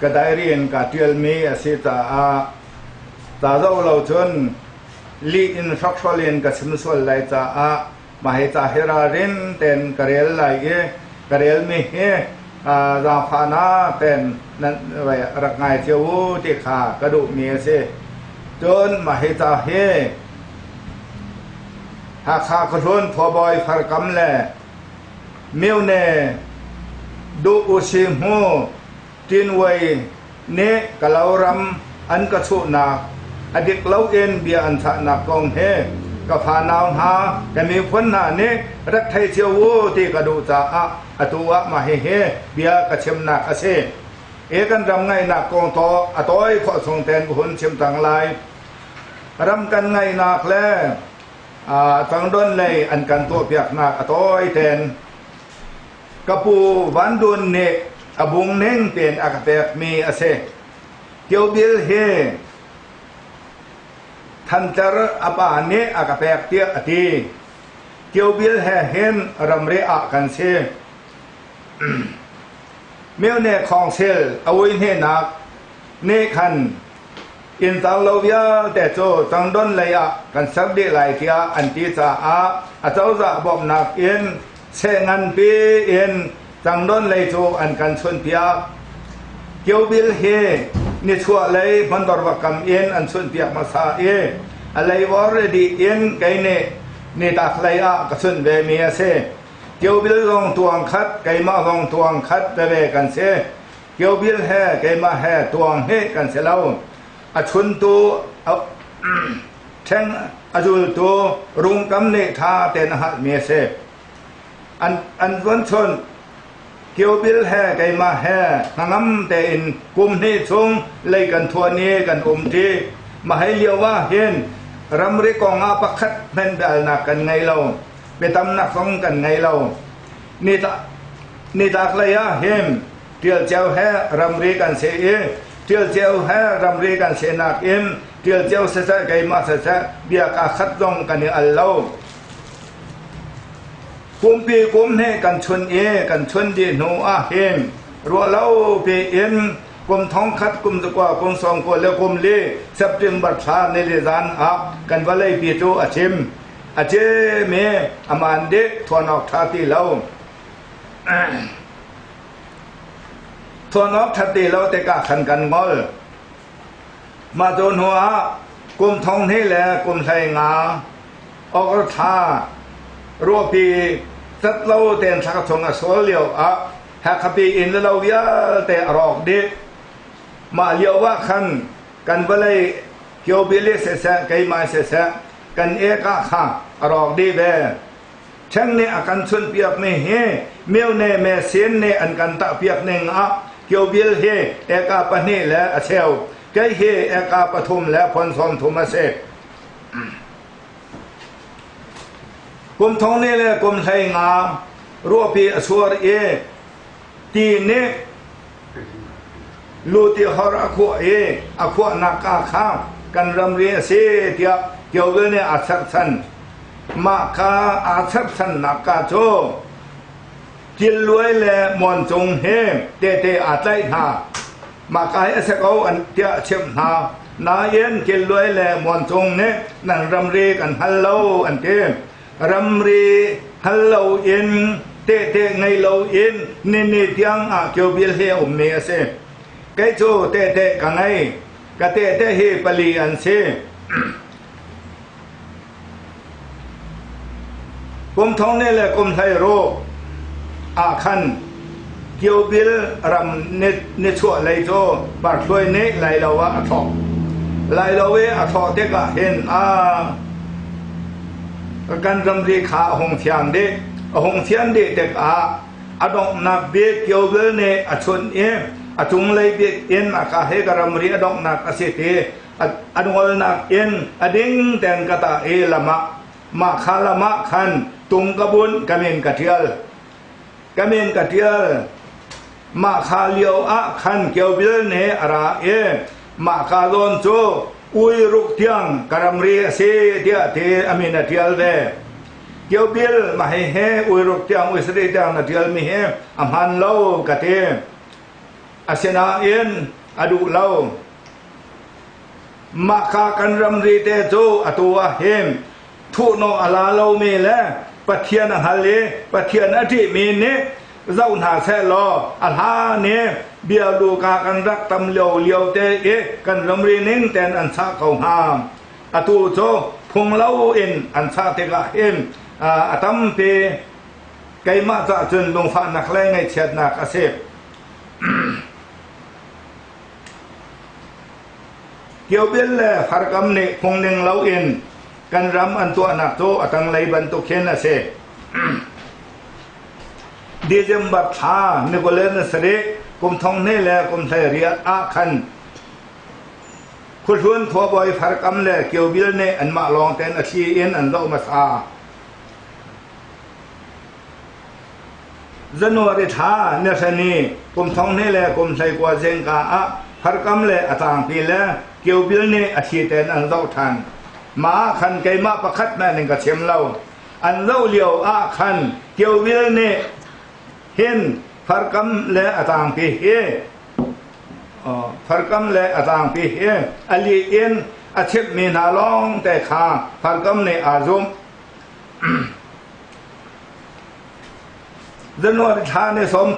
Ka diary in kaa ṭialmi a si caah ca zoh lo cun lih in hrokhrol in ka chim sual lai caah mah hi ca hi ralrin tein ka rel lai i ka relmi hi zaangfahnak tein nan rak ngai cio u ti kha ka duhmi a si. Cun mah hi ca hi Hakha khuahlun Phuabawi Farkam le Myone Duh Usi Hmu Tinwei nih Kalaw ram an ka chuhnak a dik loin bia an chahnak kong hi ka fanau hna ka miphun hna nih rak thei cio u ti ka duh caah atu ah mah hihi bia ka chimnak a si. E kan ram ngaihnak kong to a tawi khawh chung tein ka hun chim cang lai. Ram kan ngaihnak le tangdon lei an kan tuahpiaknak a tawi tein Ka pu Van Dun nih a bung ning tein a ka pekmi a si. Tiobil hi Thantler a pa nih a ka pek tiah a ti. Tiobil he hin ramri ah kan si. Myone khawngsil a ui hnenak nih khan inntar lo vialte cu tangdon lei ah kan ser dih lai tiah an ti caah a cozah bawmhnak in seh nganpi in tangdon lei cu an kan chunpiak. Kiobil hi nichuah lei hmandorva kam in an chunpiak hmasa i a leivor dih in kei nih nitak lei ah ka chunh ve mi a si. Kiobil zong tuang khat, keimah zong tuang khat veve kan si. Kiobil he keimah he tuang he kan si lo. A chuntu ṭheng a zultu rungkam nih ṭha tein a hngalhmi a si. An von chunh Kiobil he keimah he hnangam tein kum hnih chung lei kan thuan i kan um ṭi. Mahhi lio ah hin ramri kong ah pakhat hmanh biaalnak kan ngei lo. Biatamnak zong kan ngei lo. Nitlaklei ah hin Ṭialceu he ramri kan si i Ṭialceu he ramri kan sinak in Ṭialceu siseh keimah siseh bia kaa khat zong kan i al lo. Kumpi kum hnih kan chun i kan chun dih hnu ah hin ruahlo piin kum thongkhat kum zakua kum sawmkua le kum li September thla nili zan ah kan vawleipi cu a cim. A cem i aman dih thuan awk ṭha ti lo. Thuan awk ṭhat ti lo tikah khan kan ngol. Mah cu hnu ah kum thong hnih le kum 15 August thla ruahpi cat lo tein thla chung a sual lio ah Hakhapi inn le lo vialte a rawk dih. Mah lio ah khan kan vawlei Kyobili siseh keimah siseh kan ek ah kha a rawk dih ve. Ṭheng nih a kan chunhpiakmi hi myone machine nih an kan tahpiak ning ah kiobil hi eka pahnih le a cheu, kei hi eka pathum le phon 30 a si. Kum thong nih le kum 15 ruahpi a suar i ti nih luti hor a khuah i a khuahnak ka kha kan ramri a si tiah kiobil nih aa cherhchan. Mah ka aa cherhchannak ka cu Killuai le Muancung he tehte aa tlaih hna. Mah ka hi a si ko an tiah a chimh hna. Nain Killuai le Muancung nih nan ramri kan hngal lo an ti. Ramri hngal loin tehte ngei loin nini tiang ah Kyobil hi a ummi a si. Kei cu tehte ka ngei. Ka tehte hi pali an si. Kum thong ne le kum 16 ah khan Kyobil ram nichuah lei cu Parthluai nih Lailo ah a thlawh. Lailo i a thlawh tikah hin a kan ramri kha a hung thiang dih. A hung thian dih tikah a donghnak bik Kyobil nih a chunh i a cunglei bik in a ka hi ka ramri a donghnak a si ti a ngolnak in a ding ten ka tah i lam ah mah kha lam ah khan tung ka bunh ka min ka ṭial ka min ka ṭial mah kha lio ah khan kiobil nih a ra i mah ka zawn cu ui ruk tiang ka ramri a si tiah ti a min a ṭial ve kiobil mah hi he ui ruk tiang ui sarih tiang na ṭial mi hi a hman lo ka ti. Asinain a duh lo. Mahka kan ramri te cu atu ah hin thuhnawh a la lomi le Pathian a hngal i Pathian a ṭihmi nih zoh hna seh law a hlan i bialuka kan rak tam lio lio te i kan ramri ning tein an chah ko hnga. Atu cu phung loin an chah tikah hin a tampi keimah cah cun lungfahnak le ngaihchiatnak a si. Kiobil le Farkam nih phungning loin kan ram an tuahnak cu a tanglei bantuk hin a si. December thla ni 27 kum 2000 le kum 18 ah khan Khuahlun khuabawi Farkam le Kiobil nih anmah lawng tein a thli in an zoh hmasa. January thla nihra ni kum 2000 le kum 19 zingka ah Farkam le a tlangpi le Kiobil nih a thli tein an zoh ṭhan. Mah ah khan keimah pakhat hmanh in ka chim lo. An zoh lio ah khan Kiobil nih hin Farkam le a tlangpi hi Farkam le a tlangpi hi a lih in a chimhmi hna lawng te kha Farkam nih aa zumh. January thla ni 30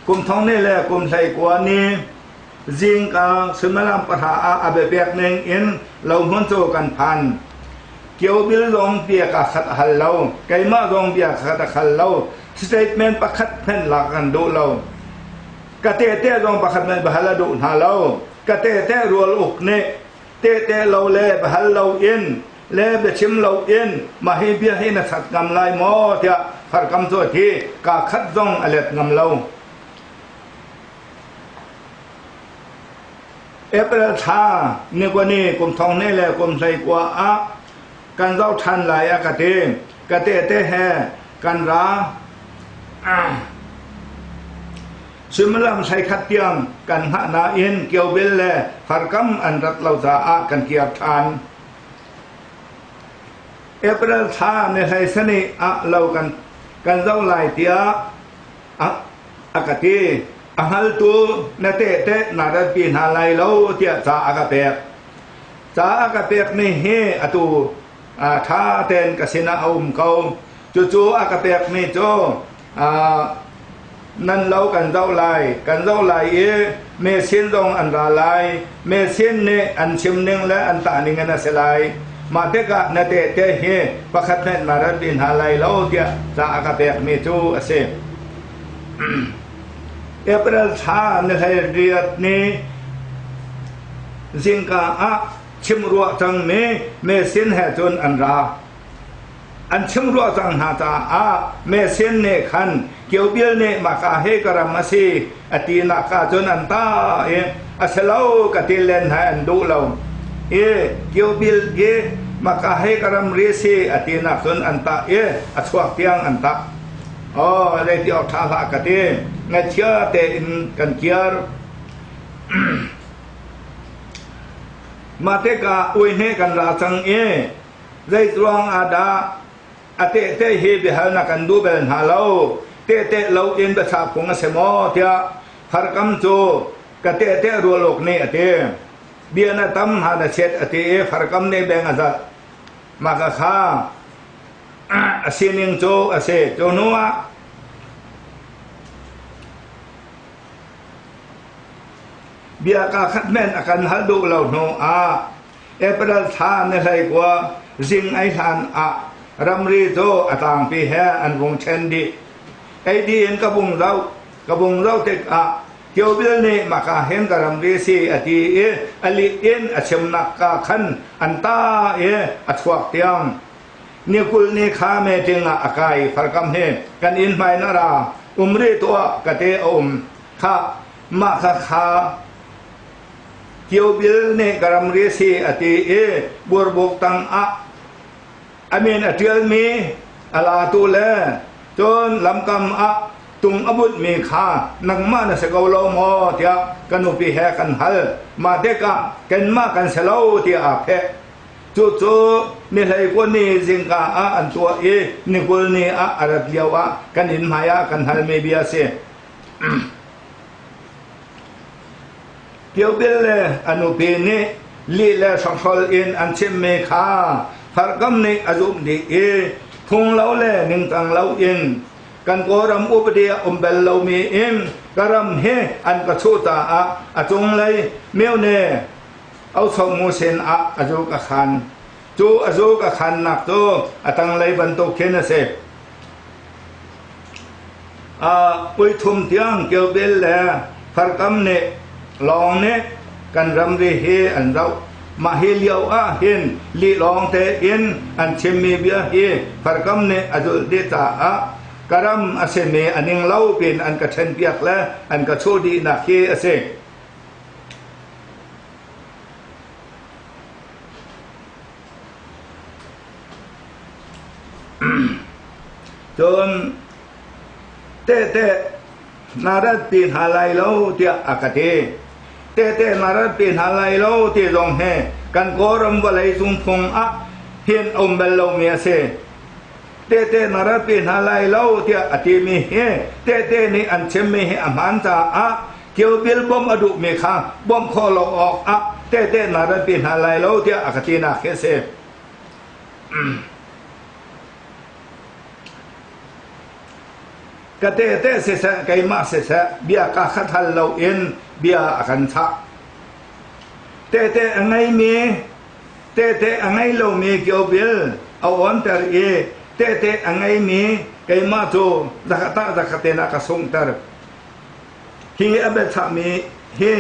kum 2000 le kum 19 ni zingka suimilam 9 ah a biapek ning in lohmun cu kan phan. Kiobil zong bia ka khat a hal lo, keimah zong bia khat a hal lo, statement pakhat hmenh lak kan duh lo. Ka tehte zong pakhat hmenh bahal a duh hna lo. Ka tehte rual uk nih tehte lo le bahal lo in le biachim lo in mah hi bia hi na that ngam lai maw tiah farkam cu a ti ka khat zong a let ngam lo. April thla ni kua kum 2000 le kum 19 ah kan zoh ṭhan lai a ka ti. Ka tehte he kan ra. Suimilam 11 tiang kan hngah nain Kiobil le Farkam an rat lo caah kan kir ṭhan. April thla ni 12 ah lo kan kan zoh lai tiah a, a ka ti. A hngaltu na tehte na ratpi hna lai lo tiah ca a ka pek. Ca a ka pekmi hi atu ṭha tein ka sinah a um ko. Cucu a ka pekmi cu nan lo kan zoh lai kan zoh lai i machine zong an ra lai machine nih an chim ning le an tah ning in a si lai mah tikah na tehte hi pakhat hmenh na rat ti hna lai lo tiah ca a ka pekmi cu a si. April thla ni 18 ni zingka ah chimruah cangmi machine he cun an ra. An chimruah cang hna caah Mesian nih khan Kiobil nih maka he ka ram a si a tinak ah cun an ta i a si lo ka ti len hna an duh lo i Kiobil i maka he ka ram ri si a tinak cun an tah i a chuak tiang an tah. Oh, zeiti awk ṭha hlah ka ti. Ngaihchia tein kan kiar. Mah tikah uihne kan ra cang i Zeiruang ah dah a tehte hi biahalnak kan duh bel hna lo? Tehte loin biachah phung a si maw? tiah Farkam cu ka tehte rualuk nih a ti. Bia na tam ha na chiat a ti i Farkam nih beng a zalh. Mah ka kha a sining cu a si. Cu hnu ah bia kaa khat men a kan hal duh lo hnu ah April thla ni 19 zing ei hlan ah ramri cu a tlangpi he an vung ṭhen dih. Ei dih in ka vung zoh. Ka vung zoh tikah Kiobil nih maka hin ka ramri si a ti i a lih in a chimnak ka khan an ta i a chuak tiang. Ni 20 ni kha meeting ah a kai farkam hi kan inn hmai na ra um rih tuah ka te a um. Khah mah kha kha Kiobil nih ka ramri a si a ti i burbuk tangah a min a ṭialmi a latu le cun lamkam ah tung a bunhmi kha nangmah na si ko lo maw tiah ka nupi he kan hal. Mah tikah kanmah kan si lo tiah aa pheh. Cucu ni 19 ni zingka ah an tuah i ni 20 ni ah a rat lioah kan inn hmai ah kan halmi bia a si. Kiobil le a nupi nih lih le hrokhrol in an chimmi kha Farkam nih a zumh dih i phunglo le ningcang loin kan Kawlram upadi a um bal lomi in ka ram hi an ka chuh caah a cunglei myone Ausohmu sin ah a zu ka khan. Cu a zu ka khannak cu a tanglei bantuk khin a si. Puithum tiang Kiobil le Farkam nih lawng nih kan ramri hi an zoh. Mah hi lio ah hin lih lawng tein an chimmi bia hi Farkam nih a zulh dih caah ka ram a simi a ning lo pin an ka ṭhenpiak le an ka chuh dihnak hi a si. Cun tehte na ratpi hna lai lo tiah a ka ti. Tehte na ratpi hna lai lo ti zong hi kan Kawlram vawlei cung phung ah hin a um bal lomi a si. Tehte na ratpi hna lai lo tiah a timi hi tehte nih an chimmi hi a hmaan caah kiobil bawmh a duhmi kha bawmh khawh lo awkah tehte na ratpi hna lai lo tiah a ka tinak hi a si. Ka tehte siseh, keimah siseh, bia ka khat hal loin bia a kan chah. Tehte a ngeimi, tehte a ngei lomi kiobil a awnter i tehte a ngeimi keimah cu zakhat zakhat in a ka sunghter. Hi a biachahmi hi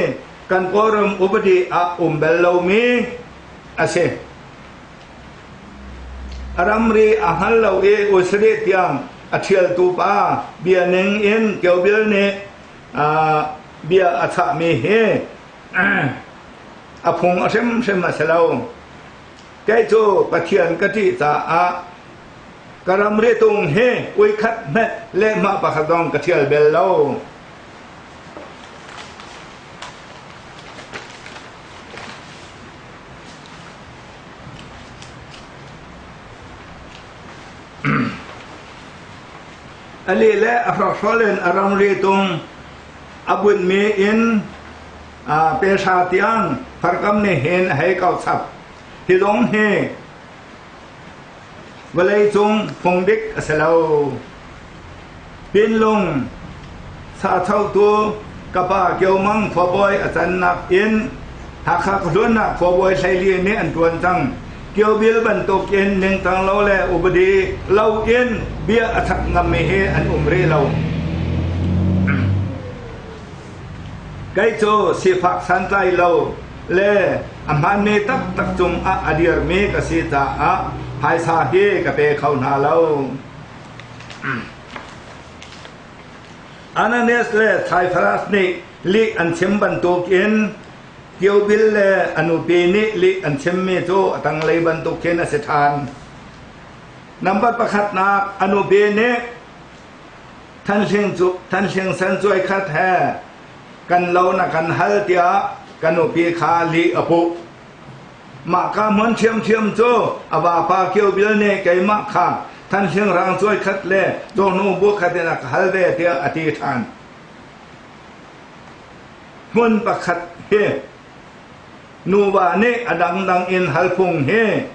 kan Kawlram upadi ah um bal lomi a si. A ramri a hngal lo i uisarih tiang a ṭhialtu pa bia ning in Kiobil nih bia a chahmi hi a phung a hrimhrim a si lo. Kei cu Pathian ka ṭih caah ka ramri tung hi uikhat hmanh lehhmah pakhat zong ka ṭhial bel lo. A leh le a hrawkhrol in a ramri tung a bunhmi in pehra tiang farkam nih hin a hei kau chap. Hi zong hi vawleicung phung dik a si lo. Pinlung sachotu ka pa Kio Mang khuabawi a cannak in Hakha khuahlunnak khuabawi 14 nih an ṭuan cang. Kio Bil bantukin ningcang lo le upadi lo in bia a chak ngammi hi an um rih lo. Kei cu sifak santlai lo le a hmaanmi taktak cungah a dirmi ka si caah phaisa hi ka pe kho hna lo. Ananias le Saifras nih lih an chim bantukin Kiobil le a nupi nih lih an chimmi cu a tanglei bantuk khin a si ṭhan. Nambar pakhatnak a nupi nih thanhling sen cuai khat he kan lo na kan hal tiah ka nupi kha lih a puh. Mahka hmun ṭhiamṭhiam cu a vapa Kiobil nih keimah kha thanhling rang cuai khat le cawhnu bu khat in a ka hal ve tiah a ti ṭhan. Hmun pakhat hi nuva nih a dangdang in hal phung hi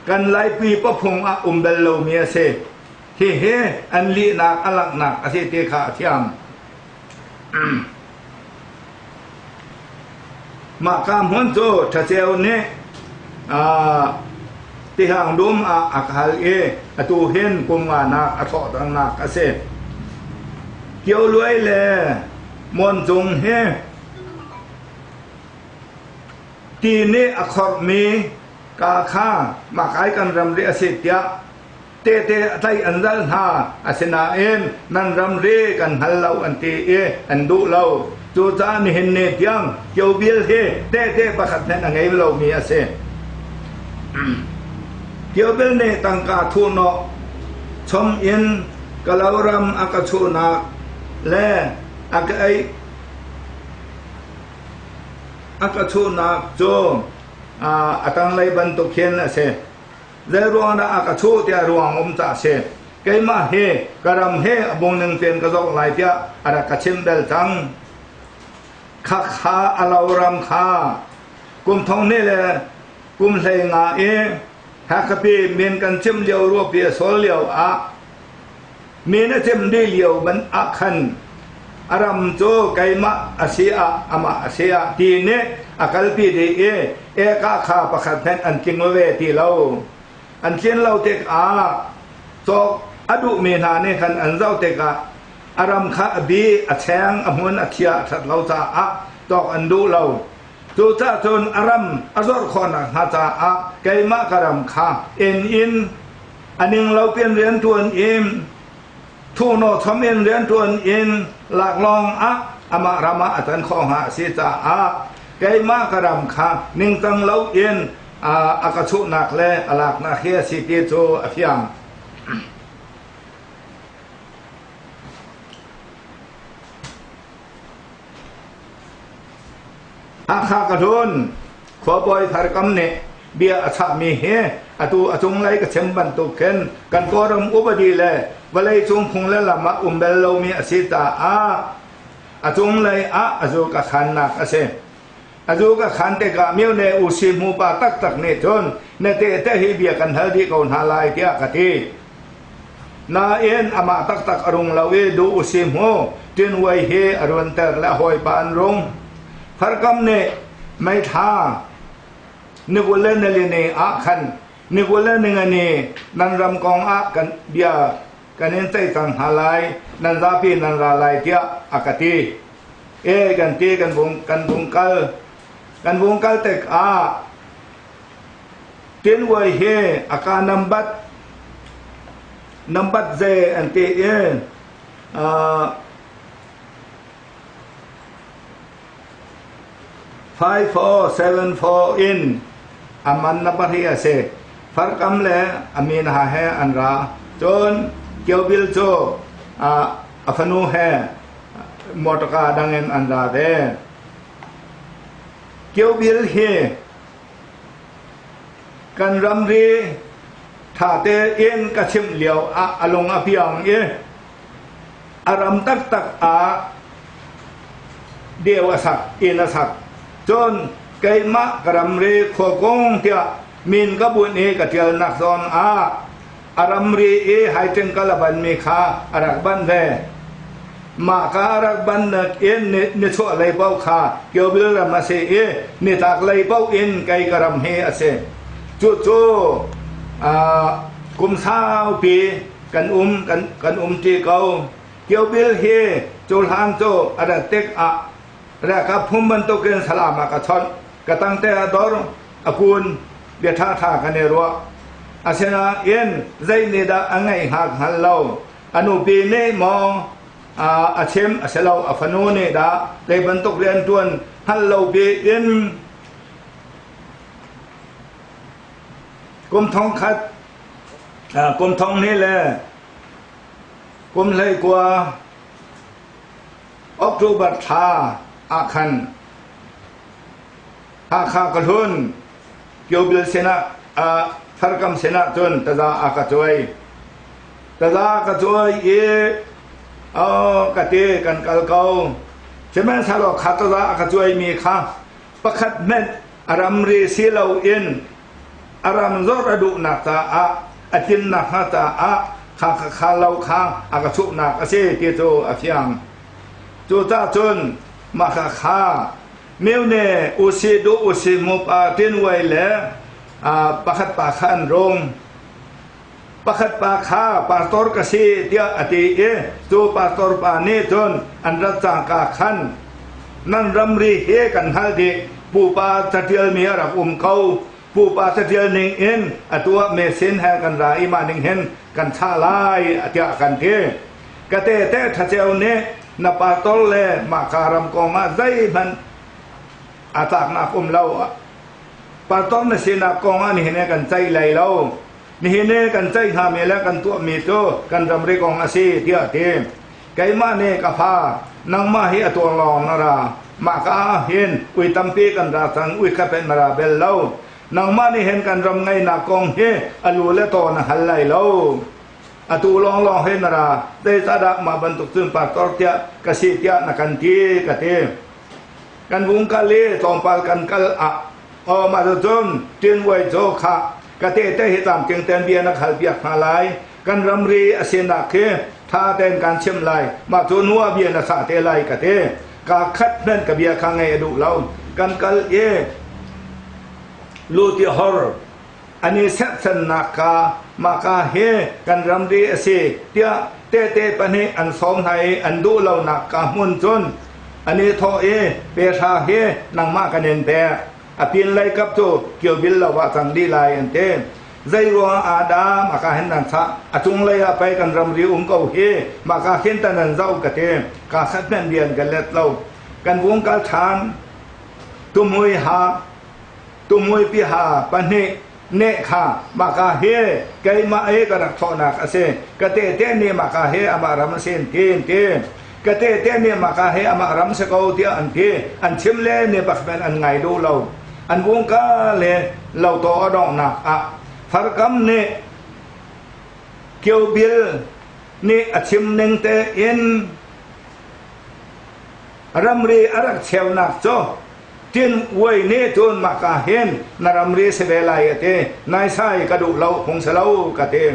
kan Laipi paphung ah um bal lomi a si. Hihi an lihnak a langhnak a si ti kha a thiam. Mahka hmun cu Ṭhaceu nih tihang dum ah a kal i atu hin kum nganak a thawh cangnak a si. Kio Luai le Mon Cung hi ti nih a khorhmi ka kha mahka i kan ramri a si tiah tehte a tlaih an zalh hna. Asinain nan ramri kan hngal lo an ti i an duh lo. Cucaah nihin ni tiang Kiobil hi tehte pakhat hmanh a ngei lomi a si. Kiobil nih tangka thuhnawh chom in ka loram a ka chuhnak le a ka eih a ka chuhnak cu a tanglei bantuk hin a si. Zeiruang dah a ka chuh tiah ruang um ca a si. Keimah hi ka ram hi a bung ning tein ka zoh lai tiah a rak ka chimh bel cang. Khakha a loram kha kum thong hnih le kum 15 i Hakhapi min kan cim lio ruahpi a sol lio ah min a cim dih lio ban ah khan a ram cu keimah a si ah amah a si ah ti nih a kalpi dih i eka kha pakhat hmanh an tling ve ti lo. An tlin lo tikah cawk a duhmi hna nih khan an zoh tikah a ram kha a bi, a cheng, a hmun, a thia a ṭhat lo caah cawk an duh lo. Cucaah cun a ram a zorh khawhnak hnga caah keimah ka ram kha inn in a ning lo piin rianṭuan in thuhnaw chom in rianṭuan in laklawng ah amah ram ah a can khawh hnga a si caah keimah ka ram kha ningcang loin a ka chuhnak le a laknak hi a si ti cu a fiang. Hakha ka hlun khuabawi Tharkam nih bia a chahmi hi atu a cunglei ka chim bantuk khin kan Kawlram upadi le vawleicung phung le lam ah um bel lomi a si caah a cunglei ah a zu ka khannak a si. A zu ka khan tikah myone usi hmupa taktak nih cun na tehte hi bia kan hal dih ko hna lai tiah ka ti. Nain amah taktak a rung lo i duh usih mu Tinvuai hi a runter le a hawipa an rung. Farkam nih meithla ni 20 le nili ni ah khan ni 20 le ningani nan ram kong ah kan bia kan in ceih cang hna lai nan zapi nan ra lai tiah a ka ti. E kan ti kan vung kan vung kal kan vung kal tikah Tinvuai hi a ka nambat nambat ze an ti i 5474 in a man nambar hi a si. Farkam le a min ha he an ra. Cun Kiobil cu a fanu he motorka dang in an ra ve. Kiobil hi Kan ramri ṭha tein ka chimh lio ah a lung a piang i a ram taktak ah deu a sak, inn a sak. Cun keimah ka ramri khuakung tiah min ka bunh i ka ṭialnak zawn ah a ramri i haitengkal a banmi kha a rak banh ve. Mah ka a rak bannak in nichuah lei paoh kha Kiobil ram a si i nitlak lei paoh in kei ka ram hi a si. Cucu kum saupi kan um kan um ṭi ko. Kiobil hi cu hlan cu a rat tikah ralkap phung bantukin salam a ka chawnh. Ka tangte a dor, a kun, bia ṭhaṭha kan i ruah. Asinain zei nih dah a ngeih hnga hngal lo. A nupi nih maw a chim a si lo, a fanu nih dah zei bantuk rianṭuan hngal lo piin kum thongkhat kum thong hnih le kum 19 October thla ah khan Hakha ka hlun Kiobil sinah Tharkam sinah cun taza a ka cuai. Taza ka cuai i ka ti kan kal ko. Sihmanhsehlaw kha taza a ka cuaimi kha pakhat hmanh a ramri si loin a ram zor a duhnak caah a tlinnak hnga caah kha kha kha lo kha a ka chuhnak a si ti cu a fiang. Cucaah cun mah kha kha Myone usi duh usi mup ah Tinwai le pakhat pa kha an rung. Pakhat pa kha pastor ka si tiah a ti i cu pastor pa nih cun an rat cangka khan nan ramri hi kan hngalh dih pupa catialmi a rak um ko pupa catial ning in atu ah mesin he kan ra i mah ning hin kan chah lai tiah a kan ti. Ka tete thaceu nih na pastor le mahka ram kong ah zeihmanh a tlaknak um lo. Pastor na sinak kong ah nihin kan ceih lai lo. Nihin i kan ceih hngami le kan tuahmi cu kan ramri kong a si tiah a ti. Keimah nih ka fa, nangmah hi a tuar lawng na ra. Mahka ah hin ui tampi kan ra cang, ui khat in na ra bel lo. Nangmah nih hin kan ram ngeihnak kong hi a lu le taw na hngal lai lo. Atu lawnglawng he na ra, zeicahdah mah bantuk cun pastor tiah ka si tiah na kan ti, ka ti. Kan vung kal i tlawmpal kan kal ah aw mah cun Tinvuai cu kha ka tehte hi tlamtling ten bia na khal piak hna lai. Kan ramri a sinak khi tha tein kan chimh lai. Mah cu nu ah bia na sah te lai ka ti. Ka khat hmenh ka bia kha ngaih a duh lo. Kan kal i lu ti hor an i serhsannak kha mahka hi kan ramri a si tiah tehte pahnih an sawm hna i an duh lonak ka hmun cun an i thawh i pehra hi nangmah kan in pek a pin lei kap cu kiobil lo ah cang dih lai an ti. Zei ruang ah dah maka hin nan sah? A cunglei ah pei kan ramri um ko hi, maka khin tan nan zoh ka ti. Ka khat hmenh rian ka let lo. Kan vung kal ṭhan. Tumui ha Tumuipi ha pahnih neh kha maka hi keimah i ka rak thawhnak a si. Ka tehte nih maka hi amah ram a si an ti an ti. Ka tehte nih maka hi amah ram si ko tiah an ti. An chim le ni bak men an ngai duh lo. An vungka le lotaw a donghnak ah Farkam nih Kiobil nih a chim ning tein ramri a rak cheunak cu Tin uai nih cun maka hin na ramri si ve lai a ti. Naisai ka duh lo hung si lo ka ti.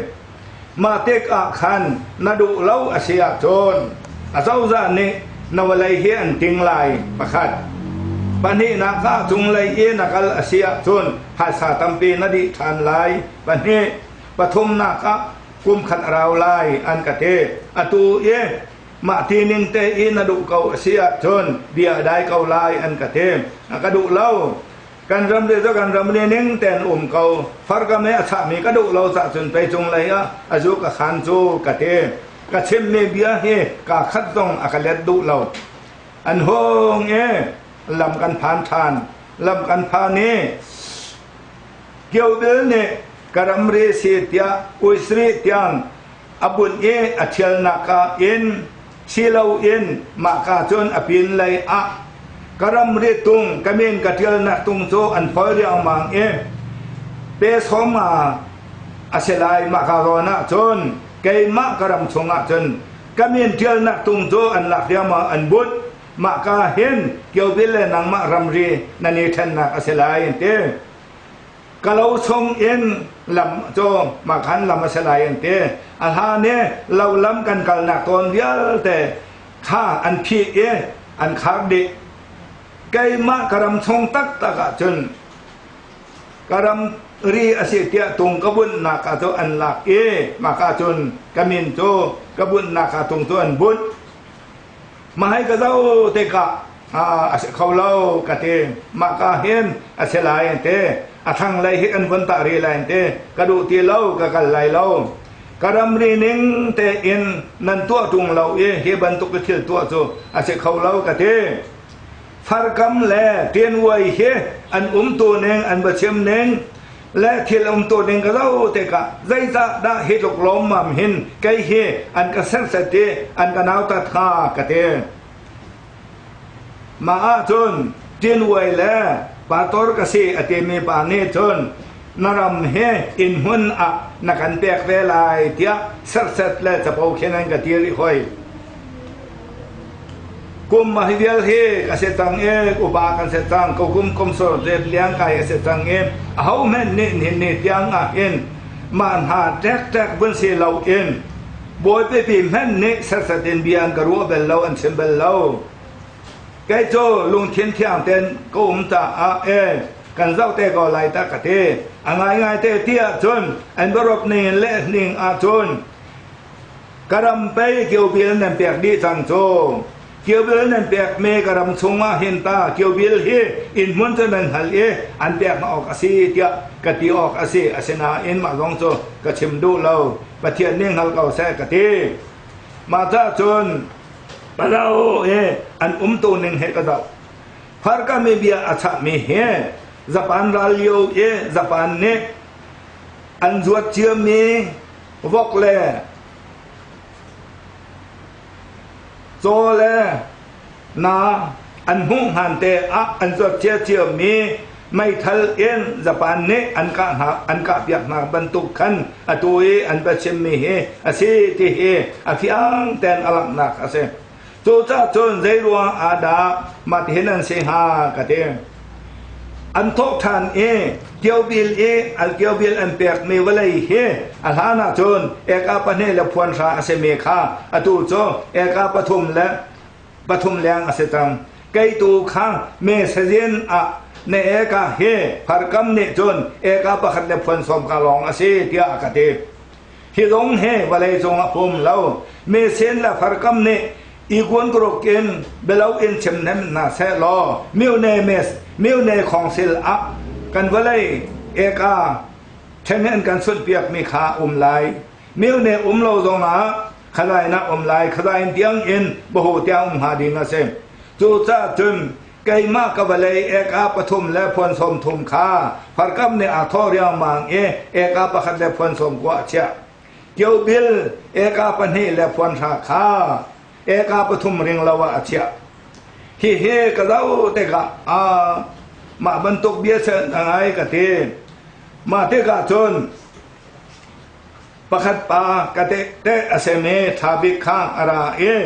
Mah tik ah khan na duh lo a si ahcun acozah nih na vawlei hi an ting lai pakhat. Pahnihnak ah cunglei i na kal a si ahcun phaisa tampi na dih ṭhan lai. Pahnih. Pathumnak ah kum khat a rau lai an ka ti. Atu i Mah ti ning te i na duh ko a si ahcun bia a dai ko lai an ka ti. A ka duh lo. Kan ram le cu kan ram le ning tein um ko. Farkam he a chahmi ka duh lo cah cun pei cunglei ah a zu ka khan cu ka ti. Ka chimmi bia hi kaa khat zong a ka let duh lo. An hung i lam kan phan ṭhan. Lam kan phan i Kiobil nih ka ramri si tiah uisri tiang a bunh i a ṭhialnak ah in si loin mahka cun a pinlei ah ka ramri tung ka min ka ṭialnak tung cu an phoih riangmang i pe sawm nga a si lai. Mahka zawn ah cun keimah ka ram chungah cun ka min ṭialnak tung cu an lak riangmang, an bunh. Mahka hin Kiobil le nangmah ramri nan i ṭhennak a si lai an ti. Ka lo chung in lam cu mahkhan lam a si lai an ti. A hlan i lo lam kan kalnak tawn vialte kha an phih i an khar dih. Keimah ka ram chung taktak ahcun ka ram ri a si tiah tung ka bunhnak ah cu an lak i mahka cun ka min cu ka bunhnak ah tung cu an bunh. Mahai ka zoh tikah a si kho lo ka ti. Mah ka hin a si lai an ti. A thlanglei hi kan vun tah rih lai an ti. Ka duh ti lo, ka kal lai lo. Ka ramri ning tein nan tuah ṭung lo i hi bantuk thil tuah cu a si kho lo ka ti. Farkam le ṭianvuai hi an umtu ning, an va chim ning le thil umtu ning ka zoh tikah zeicah dah hi tluk lawmmam hin kei hi an ka serset i an ka nautat hnga ka ti. Mah ahcun ṭianvuai le pastor ka si a timi pa nih cun na ram hi innhmun ah na kan pek ve lai tiah serset le capo khin an ka ti rih hoi. Kum a hi vial hi ka si cang i upa kan si cang ko kum kum sur ret liang kai a si cang i aho hmanh nih nihin ni tiang ah hin mah hna ṭekṭek vun si lo in bawi pipi hmanh nih serset in bia an ka ruah bel lo, an chim bel lo. Kei cu lungthin thiang tein ka um caah e kan zoh te ko lai ta ka ti. A ngaingai te ti ahcun an biarup ning in leh ning ahcun Ka ram pei kiobil nan pek dih cang cu. Kiobil nan pek me ka ram chungah hin ta kiobil hi inn hmun cu nan hngal i an pek na awk a si tiah ka ti awk a si. Asinain mah zong cu ka chim duh lo. Pathian nih hngal ko seh ka ti. Mah cah cun palo i an umtu ning he ka zoh. Farkami bia a chahmi hi Japan ral lio i Japan nih an zuat ciami vok le caw le na an hmuh hngan te ah an zuat cia ciami meithal in Japan nih an kah hna an kah piak hna bantuk khan atu i an biachimmi hi a si ti hi a fiang tein a langhnak a si. Cucaah cun zei ruang ah dah mah tihin an si hnga ka ti. An thawh ṭhan i kiobil i al kiobil an pekmi vawlei hi a hlan ah cun eka pahnih le phuan hra a simi kha atu cu eka pathum le pathum leng a si cang. Kei tu kha me sazin ah na eka hi farkam nih cun eka pakhat le phuan sawm ka lawng a si tiah a ka ti. Hi zong hi vawleicung a pum lo. Mesen le farkam nih iguan group in belo in chim hnem hna seh law myone mes myone khawngsil ah kan vawlei eka then an kan sunh piak mi kha um lai. Myone um lo zong ah khazai na um lai khazai tiang in bahu tiang um hnga ding a si. Cucaah cun Keimah ka vawlei eka pathum le phuan sawm thum kha farkam nih aa thawh riangmang i eka pakhat le phuan sawm kua a chiah. Kiobil eka pahnih le phuan hra kha eka pathum ring lo ah a chiah. Hihi ka zoh tikah aa mah bantuk bia a ngai ka ti. Mah tikah cun pakhat pa ka tehte a simi ṭha bik kha a ra i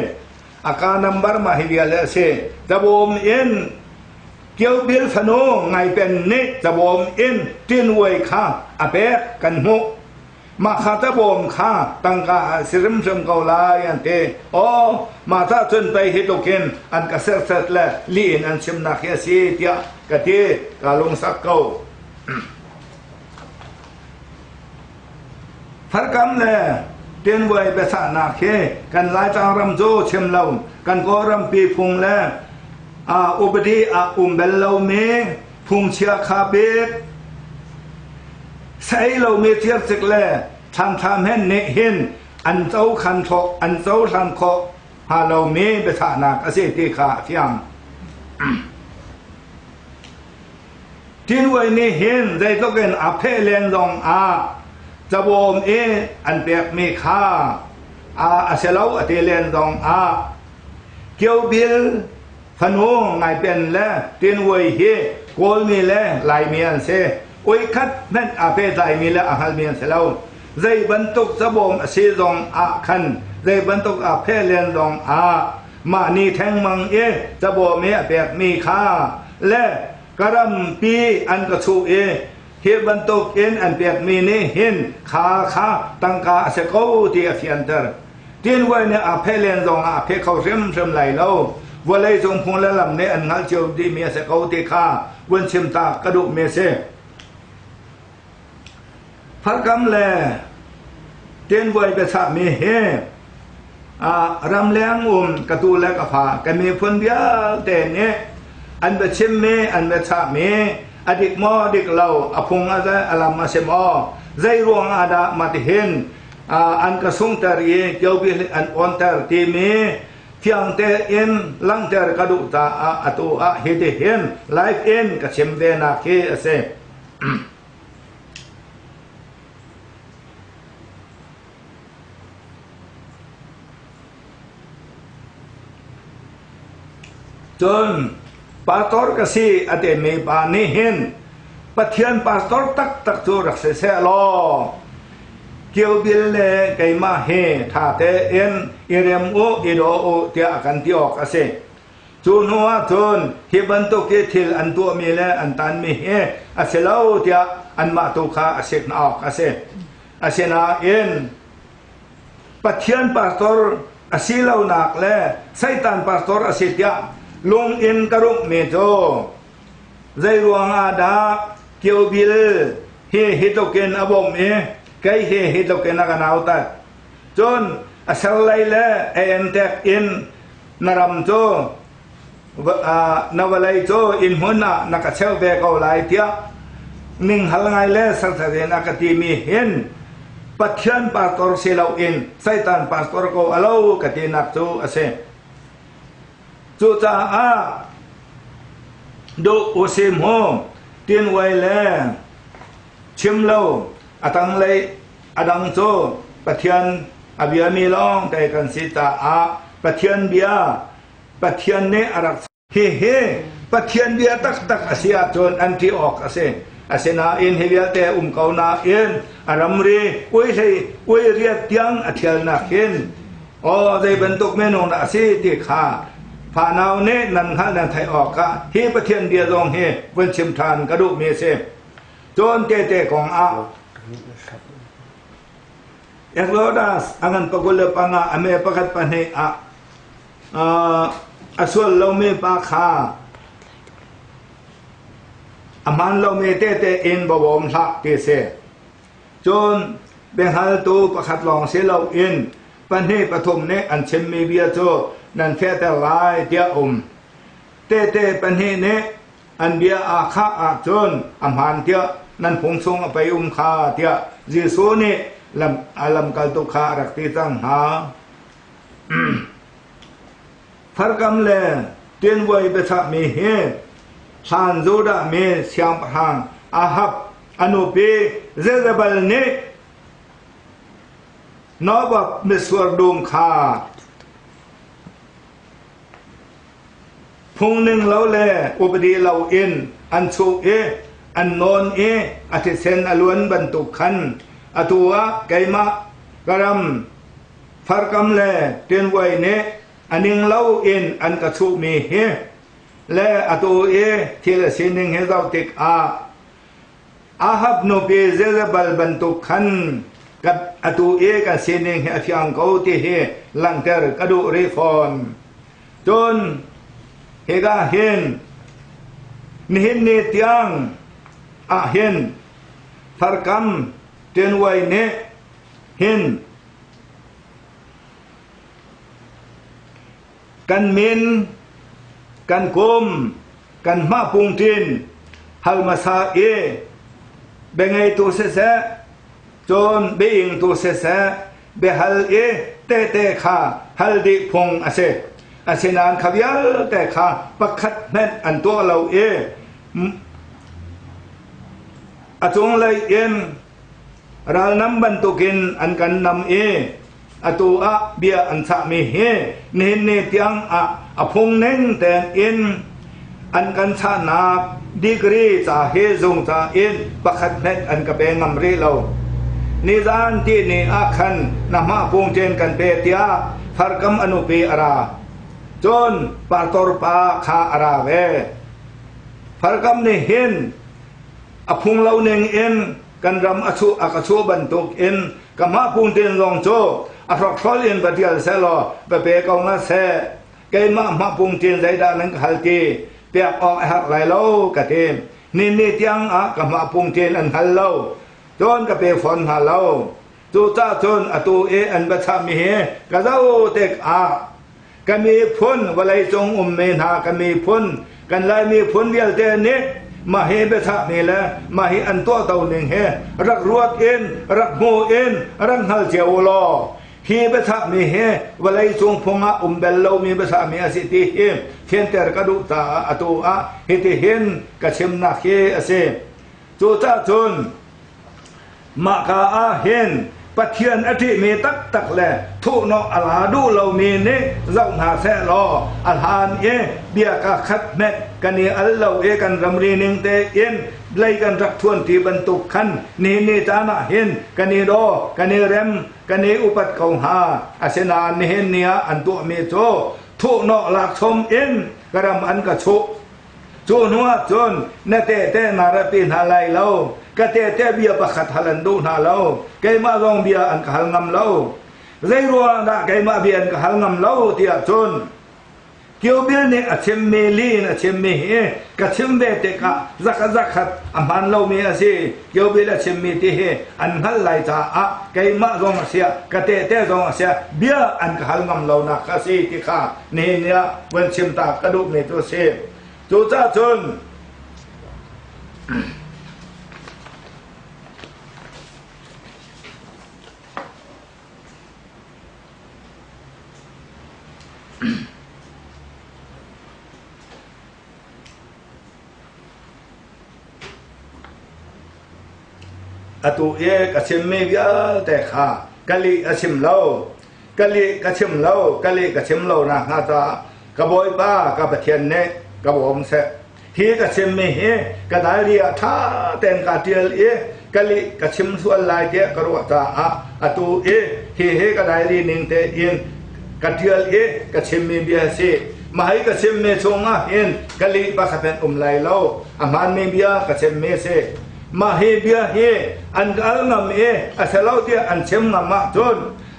A ka number mah hi vial a si. Cabawm in Kiobil fanu Ngaipen nih cabawm in ṭinvuai kha a pek kan hmuh. Mah kha cabawm kha tangka ah si hrimhrim ko lai an ti. Aw, mah cah cun pei hi tluk in an ka serhsat le lih in an chimnak hi a si tiah ka ti. Ka lungsak ko. Farkam le Tianvuai biachahnak hi kan Laitlang ram cu chim lo kan Kawlram pi phung le upadi ah um bel lomi phungchia kha bik sei lomi circik le thlanthlam hen nih hin an co khan khawh an cohlan khawh hnga lomi biachahnak a si ti kha a fiang. Tinvuai nih hin zeitluk in a pheh len zong ah cabawm i an pekmi kha a si lo a ti len zong ah Kiobil fanu Ngaipen le Tinvuai hi Kawlmi le Laimi an si. Oi khat hmanh aa pehtlaimi le a hngalmi an si lo. Zei bantuk cabawm a si zong ah khan zei bantuk aa pheh len zong ah mah ni thengmang i cabawm i a pekmi kha le ka rampi an ka chuh i hi bantuk in an pekmi nih hin kha kha tangka a si ko ti a fianter. Tinvuai nih aa pheh len zong ah a pheh kho hrimhrim lai lo. Vawlei cung phung le lam nih an hngalh cio dihmi a si ko ti kha vun chim ta ka duhmi a si. Farkam le Tinvuai biachahmi hi ramleng um ka tu le ka fa ka miphun vialte nih an biachimmi an biachahmi a dik maw dik lo a phung a lam a si maw zei ruang ah dah matihin an ka sungter i kiobi an awnter timi fiang tein langhter ka duh caah atu ah hitihin live in ka chim ve nak hi a si. Cun pastor ka si a timi pa nih hin Pathian pastor taktak cu rak si seh law Kiobil le keimah hi ṭha tein i rem u, i daw u tiah a kan ti awk a si. Cu hnu ah cun hi bantuk hi thil an tuahmi le an tanmi hi a si lo tiah anmah tu kha a sik hna awk a si. Asinain Pathian pastor a si lonak le Satan pastor a si tiah lung in ka rumhmi cu zei ruangah dah Kiobil hi hi tluk in a bawmh i kei hi hi tluk in a ka nautat. Cun a ser lei le a entek in na ram cu na vawlei cu innhmun ah na ka cheuh ve ko lai tiah ninghal ngai le serhsat in a ka timi hin Pathian pastor si loin Satan pastor ko a lo ka tinak cu a si. Cucaah duh usim hu tinvuai le chim lo a tanglei A dang cu Pathian a biami lawng te kan si caah Pathian bia Pathian nih a rak hihi Pathian bia taktak a si ahcun an ṭih awk a si. Asinain hi vialte um ko nain a ramri ui hlei ui riat tiang a ṭhialnak hin Aw zei bantuk minung dah a si ti kha fanau nih nan hngalh nan theih awkah hi Pathian bia zong hi vun chim ṭhan ka duhmi a si. Cun tete kong ah Exodus a ngan 25 a me pakhat pahnih ah a sual lomi pa kha a hmaan lomi tehte in va bawm hlah ti a si. Cun biahngaltu pakhat lawng si loin pahnih pathum nih an chimmi bia cu nan fehter lai tiah um. Tehte pahnih nih an bia aa khah ahcun a hmaan tiah nan phung chung a pei um kha tiah Jesuh nih a lamkaltu kha a rak ti cang hna. Farkam le ṭianvuai biachahmi hi hlan Judah mi siangpahrang Ahab a nupi Jezebel nih Naboth mitsur dum kha phungning lo le upadi loin an chuh i an nawn i a thisen a luan bantuk khan atu ah keimah ka ram Farkam le ṭianvuai nih a ning loin an ka chuhmi hi le atu i thil a sining hi zoh tikah Ahab nupi Jezebel bantuk khan atu i kan sining hi a fiang ko ti hi langhter ka duh rih fawn. Cun hika hin nihin ni tiang ah hin farkam ṭianvuai nih hin kan min, kan kum, kan hmah pungṭin hal hmasa i biangeitu siseh, cun biaingtu siseh, biahal i tehte kha hal dih phung a si. Asinain kha vialte kha pakhat hmanh an tuah lo i a cunglei in Ralnam bantukin an kan nam i atu ah bia an chahmi hi nihin ni tiang ah a phung ning tein an kan chahnak degree ca hi zung ca in pakhat hmenh an ka pe ngam rih lo. Nizan ti ni ah khan na hmah kung ṭen kan pe tiah farkam a nupi a ra. Cun pastor pa kha a ra ve. Farkam nih hin A phung lo ning in kan ram a chuh a ka chuh bantuk in ka mah pungtin zong cu a hrokhrol in va tial seh law va pe ko nga seh. Keimah mah pungtin zeidah nan ka hal ti pek awk a herh lai lo ka ti. Ni ni tiang ah ka mah pungtin an hal lo. Cun ka pe fawn hna lo. Cucaah cun atu i an va chahmi hi ka zoh tikah ka miphun vawleicung ummi hna ka miphun kan Lai miphun vialte nih mah hi biachahmi le mah hi an tuahto ning hi rak ruat in rak hmu in rak hngal cio u law hi biachahmi hi vawleicung phung ah um bel lomi biachahmi a si ti hi fianter ka duh caah atu ah hitihin ka chimnak hi a si. Cucaah cun Mahka ah hin Pathian a ṭihmi taktak le thuhnawh a la duh lomi nih zoh hna seh law a hlan i bia ka khat hmenh kan i al lo i kan ramri ning tein lei kan rak ṭhuanṭi bantuk khan nihin ni caan ah hin kan i daw, kan i rem, kan i upat ko hnga. Asinain nihin ni ah an tuahmi cu thuhnawh lak chom in ka ram an ka chuh. Cu hnuah cun na tehte na ratpi hna lai lo, ka tehte bia pakhat hal an duh hna lo, keimah zong bia an ka hal ngam lo. Zei ruangah dah keimah bia an ka hal ngam lo tiah cun Kiobil nih a chimmi li in a chimmi hi ka chim ve tikah zakhat zakhat a hmaan lomi a si. Kiobil a chimmi ti hi an hngalh lai caah keimah zong a siah ka tehte zong a siah bia an ka hal ngam lonak kha a si ti kha nihin ni ah van chim ta ka duhmi cu a si. Cucaah cun Atu i ka chimmi vialte kha ka lih a chim lo. Ka lih ka chim lo, ka lih ka chim lo nakhnga caah ka Bawipa ka Pathian nih ka bawm seh. Hi ka chimmi hi ka diary ah ṭha tein kaa ṭial i ka lih ka chim sual lai tiah ka ruah caah atu i hihi ka diary ning tein Ka ṭial i ka chimmi bia a si. Mah hi ka chimmi chungah hin ka lih pakhat hmanh um lai lo. A hmaanmi bia ka chimmi a si. Mah hi bia hi an ka al ngam i a si lo tiah an chim ngam ahcun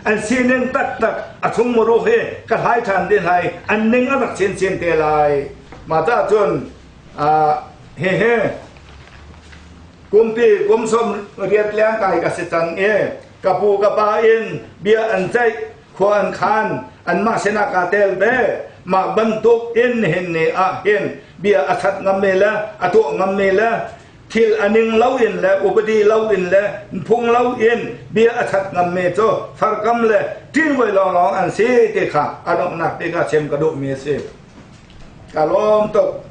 an sining taktak a chung muru hi ka hlai ṭhan te lai an ning a rak chinchin te lai. Mah cah cun hihi kumpi kum 18 leng kai ka si cang i ka pu ka pa in bia an ceih khua an khan anmah sinah kaa tel ve mah bantuk in nihin ni ah hin bia a that ngam me le a tuah ngam me le thil a ning lo in le upadi lo in le phung lo in bia a that ngam me cu farkam le ṭinvoi lawnglawng an si ti kha a donghnak te ka chim ka duh mi a si ka lawm tuk.